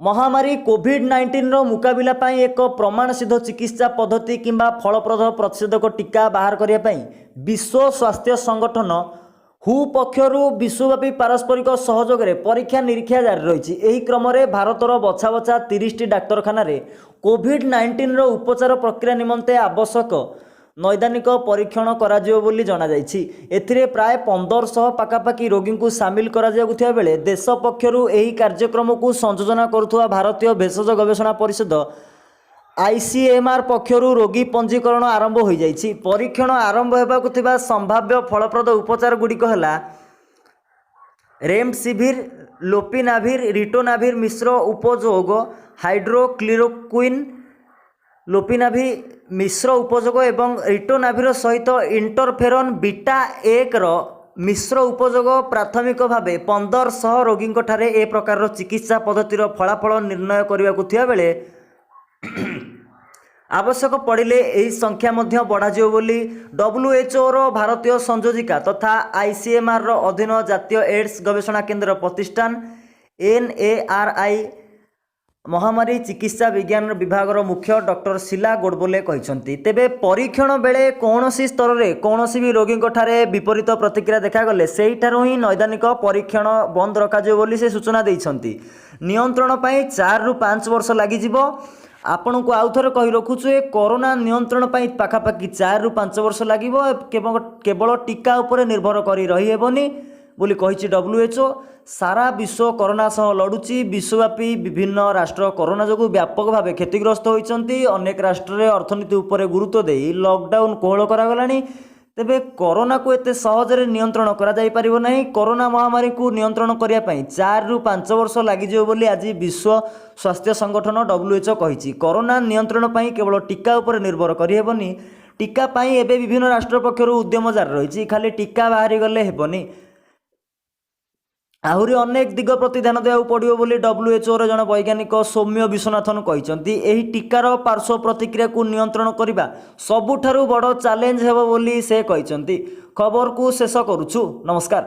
ମହାମାରୀ କୋଭିଡ୍-19ର ମୁକାବିଲା ପାଇଁ ଏକ ପ୍ରମାଣସିଦ୍ଧ ଚିକିତ୍ସା ପଦ୍ଧତି କିମ୍ବା ଫଳପ୍ରଦ ପ୍ରତିଷେଧକ ଟୀକା ବାହାର କରିବା ପାଇଁ ବିଶ୍ୱ ସ୍ୱାସ୍ଥ୍ୟ ସଂଗଠନ ହୁ ପକ୍ଷରୁ ବିଶ୍ୱବ୍ୟାପୀ ପାରସ୍ପରିକ ସହଯୋଗରେ ପରୀକ୍ଷା ନିରୀକ୍ଷା ଜାରି ରହିଛି। ଏହି କ୍ରମରେ ଭାରତର ବଛା ବଛା 30ଟି ଡାକ୍ତରଖାନାରେ କୋଭିଡ୍-19ର ଉପଚାର ପ୍ରକ୍ରିୟା ନିମନ୍ତେ ଆବଶ୍ୟକ ନୈଦାନିକ ପରୀକ୍ଷଣ କରାଯିବ ବୋଲି ଜଣାଯାଇଛି। ଏଥିରେ ପ୍ରାୟ 1500 ପାଖାପାଖି ରୋଗୀଙ୍କୁ ସାମିଲ କରାଯିବାକୁ ଥିବା ବେଳେ ଦେଶ ପକ୍ଷରୁ ଏହି କାର୍ଯ୍ୟକ୍ରମକୁ ସଂଯୋଜନା କରୁଥିବା ଭାରତୀୟ ଭେଷଜ ଗବେଷଣା ପରିଷଦ ଆଇସିଏମ୍ଆର୍ ପକ୍ଷରୁ ରୋଗୀ ପଞ୍ଜୀକରଣ ଆରମ୍ଭ ହୋଇଯାଇଛି। ପରୀକ୍ଷଣ ଆରମ୍ଭ ହେବାକୁ ଥିବା ସମ୍ଭାବ୍ୟ ଫଳପ୍ରଦ ଉପଚାର ଗୁଡ଼ିକ ହେଲା ରେମଡେସିଭିର, ଲୋପିନାଭିର, ରିଟୋନାଭିର ମିଶ୍ର ଉପଯୋଗ, ହାଇଡ୍ରୋକ୍ସିକ୍ଲୋରୋକୁଇନ୍ ଲୋପିନାଭି ମିଶ୍ର ଉପଯୋଗ ଏବଂ ରିଟୋନାଭିର ସହିତ ଇଣ୍ଟରଫେରନ୍ ବିଟା 1ର ମିଶ୍ର ଉପଯୋଗ। ପ୍ରାଥମିକ ଭାବେ 1500 ରୋଗୀଙ୍କଠାରେ ଏ ପ୍ରକାରର ଚିକିତ୍ସା ପଦ୍ଧତିର ଫଳାଫଳ ନିର୍ଣ୍ଣୟ କରିବାକୁ ଥିବାବେଳେ ଆବଶ୍ୟକ ପଡ଼ିଲେ ଏହି ସଂଖ୍ୟା ମଧ୍ୟ ବଢ଼ାଯିବ ବୋଲି ଡବ୍ଲ୍ୟୁଏଚ୍ଓର ଭାରତୀୟ ସଂଯୋଜିକା ତଥା ଆଇସିଏମ୍ଆର୍ର ଅଧୀନ ଜାତୀୟ ଏଡ୍ସ ଗବେଷଣା କେନ୍ଦ୍ର ପ୍ରତିଷ୍ଠାନ ଏନ୍ଏଆର୍ଆଇ ମହାମାରୀ ଚିକିତ୍ସା ବିଜ୍ଞାନ ବିଭାଗର ମୁଖ୍ୟ ଡକ୍ଟର ଶିଲା ଗୋଡବୋଲେ କହିଛନ୍ତି। ତେବେ ପରୀକ୍ଷଣ ବେଳେ କୌଣସି ସ୍ତରରେ କୌଣସି ବି ରୋଗୀଙ୍କଠାରେ ବିପରୀତ ପ୍ରତିକ୍ରିୟା ଦେଖାଗଲେ ସେଇଠାରୁ ହିଁ ନୈଦାନିକ ପରୀକ୍ଷଣ ବନ୍ଦ ରଖାଯିବ ବୋଲି ସେ ସୂଚନା ଦେଇଛନ୍ତି। ନିୟନ୍ତ୍ରଣ ପାଇଁ 4ରୁ 5 ବର୍ଷ ଲାଗିଯିବ। ଆପଣଙ୍କୁ ଆଉ ଥରେ କହି ରଖୁଛୁ, ଏ କରୋନା ନିୟନ୍ତ୍ରଣ ପାଇଁ ପାଖାପାଖି 4ରୁ 5 ବର୍ଷ ଲାଗିବ। କେବଳ କେବଳ ଟୀକା ଉପରେ ନିର୍ଭର କରି ରହିହେବନି ବୋଲି କହିଛି WHO. ସାରା ବିଶ୍ୱ କରୋନା ସହ ଲଢ଼ୁଛି। ବିଶ୍ୱବ୍ୟାପୀ ବିଭିନ୍ନ ରାଷ୍ଟ୍ର କରୋନା ଯୋଗୁଁ ବ୍ୟାପକ ଭାବେ କ୍ଷତିଗ୍ରସ୍ତ ହୋଇଛନ୍ତି। ଅନେକ ରାଷ୍ଟ୍ରରେ ଅର୍ଥନୀତି ଉପରେ ଗୁରୁତ୍ୱ ଦେଇ ଲକଡାଉନ୍ କୋହଳ କରାଗଲାଣି। ତେବେ କରୋନାକୁ ଏତେ ସହଜରେ ନିୟନ୍ତ୍ରଣ କରାଯାଇପାରିବ ନାହିଁ। କରୋନା ମହାମାରୀକୁ ନିୟନ୍ତ୍ରଣ କରିବା ପାଇଁ 4ରୁ 5 ବର୍ଷ ଲାଗିଯିବ ବୋଲି ଆଜି ବିଶ୍ୱ ସ୍ୱାସ୍ଥ୍ୟ ସଂଗଠନ WHO କହିଛି। କରୋନା ନିୟନ୍ତ୍ରଣ ପାଇଁ କେବଳ ଟୀକା ଉପରେ ନିର୍ଭର କରିହେବନି। ଟୀକା ପାଇଁ ଏବେ ବିଭିନ୍ନ ରାଷ୍ଟ୍ର ପକ୍ଷରୁ ଉଦ୍ୟମ ଜାରି ରହିଛି। ଖାଲି ଟୀକା ବାହାରିଗଲେ ହେବନି, ଆହୁରି ଅନେକ ଦିଗ ପ୍ରତି ଧ୍ୟାନ ଦେବାକୁ ପଡ଼ିବ ବୋଲି ଡବ୍ଲ୍ୟୁଏଚ୍ଓର ଜଣେ ବୈଜ୍ଞାନିକ ସୌମ୍ୟ ବିଶ୍ୱନାଥନ କହିଛନ୍ତି। ଏହି ଟୀକାର ପାର୍ଶ୍ୱ ପ୍ରତିକ୍ରିୟାକୁ ନିୟନ୍ତ୍ରଣ କରିବା ସବୁଠାରୁ ବଡ଼ ଚ୍ୟାଲେଞ୍ଜ ହେବ ବୋଲି ସେ କହିଛନ୍ତି। ଖବରକୁ ଶେଷ କରୁଛୁ। ନମସ୍କାର।